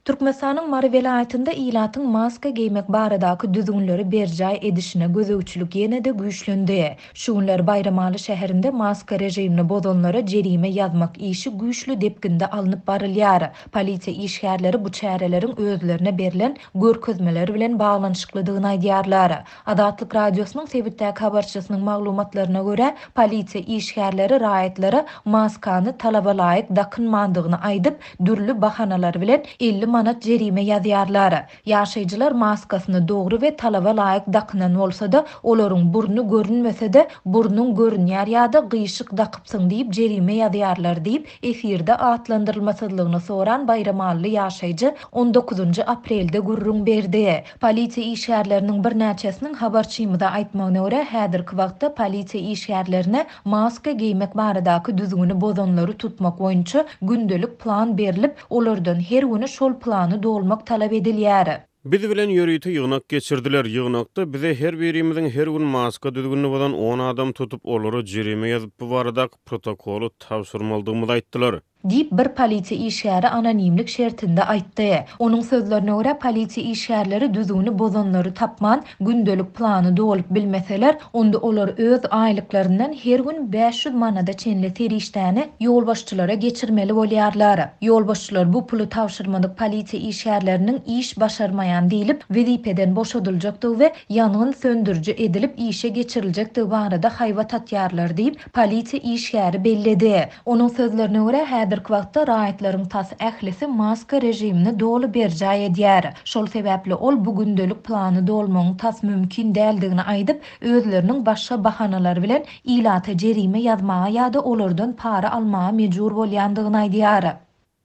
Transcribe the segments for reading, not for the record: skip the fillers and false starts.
Türkmenistanyň Mary welaýatynda ilatyň maska geýmek baradaky düzgünleri berjaý edişine gözegçilik ýene-de güýçlendi. Şu günler Baýramaly şäherinde maska režimini bozanlara jerime ýazmak işi güýçli depginde alnyp barylýar. Polisiýa işgärleri bu çäreleriň özlerine berlen görkezmeler bilen baglanyşyklydygyny aýdýarlar. Azatlyk Radiosynyň sebitdäki habarçysynyň maglumatlaryna görä, polisiýa işgärleri raýatlara maskany talabalaýyk dakynmandygyny aýdyp, dürli bahanalar bilen 50 manat jerime ýazýarlar. Ýaşaýjylar maskasyny dogry we talaba laýyk dakynan bolsa-da, olaryň burny görünmese-de, burnuň görünýär ýa-da gyşyk dakypsyň diýip jerime ýazýarlar diýip, efirde atlandyrylmasyzlygyny soran baýramally ýaşaýjy on dokuzynjy aprelde gürrüň berdi. Polisiýa işgärleriniň birnäçesiniň habarçymyza aýtmagyna görä, häzirki wagtda polisiýa işgärlerine maska geýmek baradaky düzgüni bozanlary tutmak boýunça gündelik plan berlip, olardan her güni şol plany dolmak talap edilýär. Biz bilen ýörite ýygnak geçirdiler. Ýygnakda bize her birimiziň her gün maska düzgünini bozan on adam tutup, olara jerime ýazyp, bu baradaky protokoly tabşyrmalydygymyzy aýtdylar. Diýip, bir polisiýa işgäri anonimlik şertinde aýtdy. Onuň sözlerine görä, polisiýa işgärleri düzgüni bozanlary tapman, gündelik plany dolup bilmeseler, onda olar öz aýlyklaryndan her gün 500 manada çenli serişdäni ýolbaşçylara geçirmeli bolýarlar. Ýolbaşçylar bu puly tabşyrmadyk polisiýa işgärleriniň iş başarmaýan diýlip, wezipeden boşadyljakdygy we ýangyn söndüriji edilip işe geçiriljekdigi barada haýbat atýarlar diýip, polisiýa işgäri belledi. Onuň sözlerine görä, häzirki wagtda raýatlaryň tas ählisi maska režimini doly berjaý edýär. Şol sebäpli ol bu gündelik plany dolmagyň tas mümkin däldigini aýdyp, özleriniň başga bahanalar bilen ilata jerime ýazmaga ýa-da olardan para almaga mejbur bolýandygyny aýdýar.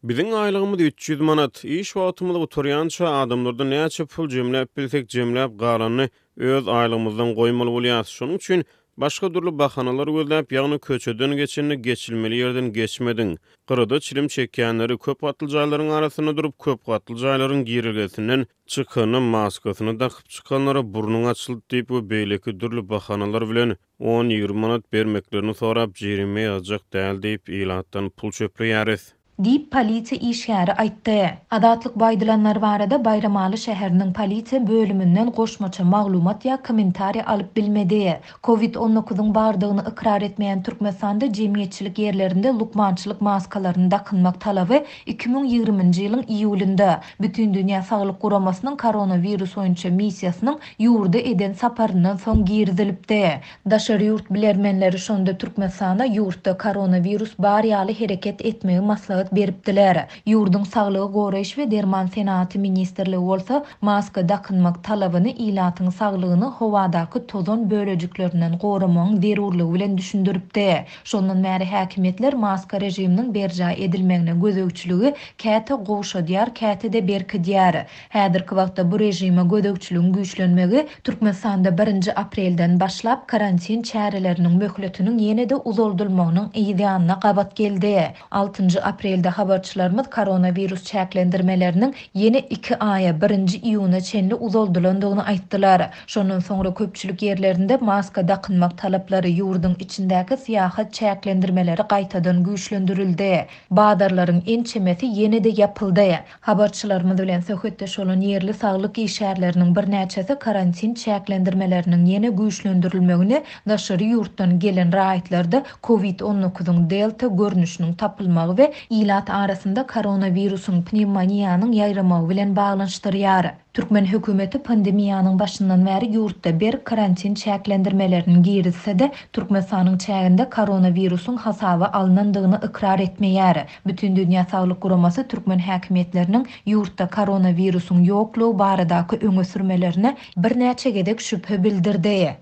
Biziň aýlygymyz 300 manat. Iş wagtymyz gutarýança adamlardan näçe pul jemläp bilsek jemläp galanyny öz aýlygymyzdan goýmaly bolýas. Şonuň üçin başga dürli bahanalar gözläp, ýagny köçeden geçende geçilmeli ýerden geçmediň. Gyrada çilim çekýänleri, köp gatly jaýlaryň arasynda durup köp gatly jaýlaryň girelgesinden çykanda maskasyny dakyp çykanlara burnuň açyldy diýip we beýleki dürli bahanalar bilen On-ýigrimi manat bermeklerini sorap, jerime ýazjak däl diýip, ilatdan pul çöpleýäris. Diýip, polisiýa işgäri aýtdy. Azatlyk bu aýdylanlar barada Baýramaly şäheriniň polisiýa bölüminden goşmaça maglumat ýa kommentariý alyp bilmedi. Covid on dokuzyň bardygyny ykrar etmeýän Türkmenistanda jemgyýetçilik ýerlerinde lukmançylyk maskalaryny dakynmak talaby 2020-nji ýylyň iýulynda, Bütindünýä Saglyk Guramasynyň koronawirus boýunça missiýasynyň ýurda eden saparyndan soň girizilipdi. Daşary ýurt bilermenleri şonda Türkmenistana ýurtda koronawirus bar ýaly hereket etmegi maslahat beripdiler. Ýurduň Saglygy goraýyş we derman senagaty ministrligi bolsa maska dakynmak talabyny ilatyň saglygyny howadaky tozan bölejiklerinden goramagyň zerurlygy bilen düşündiripdi. Şondan bäri häkimiýetler maska režiminiň berjaý edilmegine gözegçiligi käte gowşadýar, käte-de berkidýär. Häzirki wagtda bu režime gözegçiligiň güýçlenmegi Türkmenistanda birinji aprelden başlap karantin çäreleriniň möhletiniň ýene-de uzaldylmagynyň yz ýanyna gabat geldi. Altynjy aprelde habarçylarymyz koronawirus çäklendirmeleriniň ýene iki aýa, birinji iýuna çenli uzaldylandygyny aýtdylar. Şondan soňra köpçülik ýerlerinde maska dakynmak talaplary, ýurduň içindäki syýahat çäklendirmeleri gaýtadan güýçlendirildi. Bazarlaryň ençemesi ýene-de ýapyldy. Habarçylarymyz bilen söhbetdeş bolan ýerli saglyk işgärleriniň birnäçesi karantin çäklendirmeleriniň ýene güýçlendirilmegini daşary ýurtdan gelen raýatlarda covid on dokuzyň delta görnüşiniň tapylmagy we ilat arasynda koronawirusyň pnewmoniýanyň ýaýramagy bilen baglanyşdyrýar. Türkmen hökümeti pandemiýanyň başyndan bäri ýurtda berk karantin çäklendirmelerini girizse-de, Türkmenistanyň çäginde koronawirusyň hasaba alnandygyny ykrar etmeýär. Bütindünýä Saglyk Guramasy türkmen häkimiýetleriniň ýurtda koronawirusyň ýoklugy baradaky öňe sürmelerine birnäçe gezek şübhe bildirdi.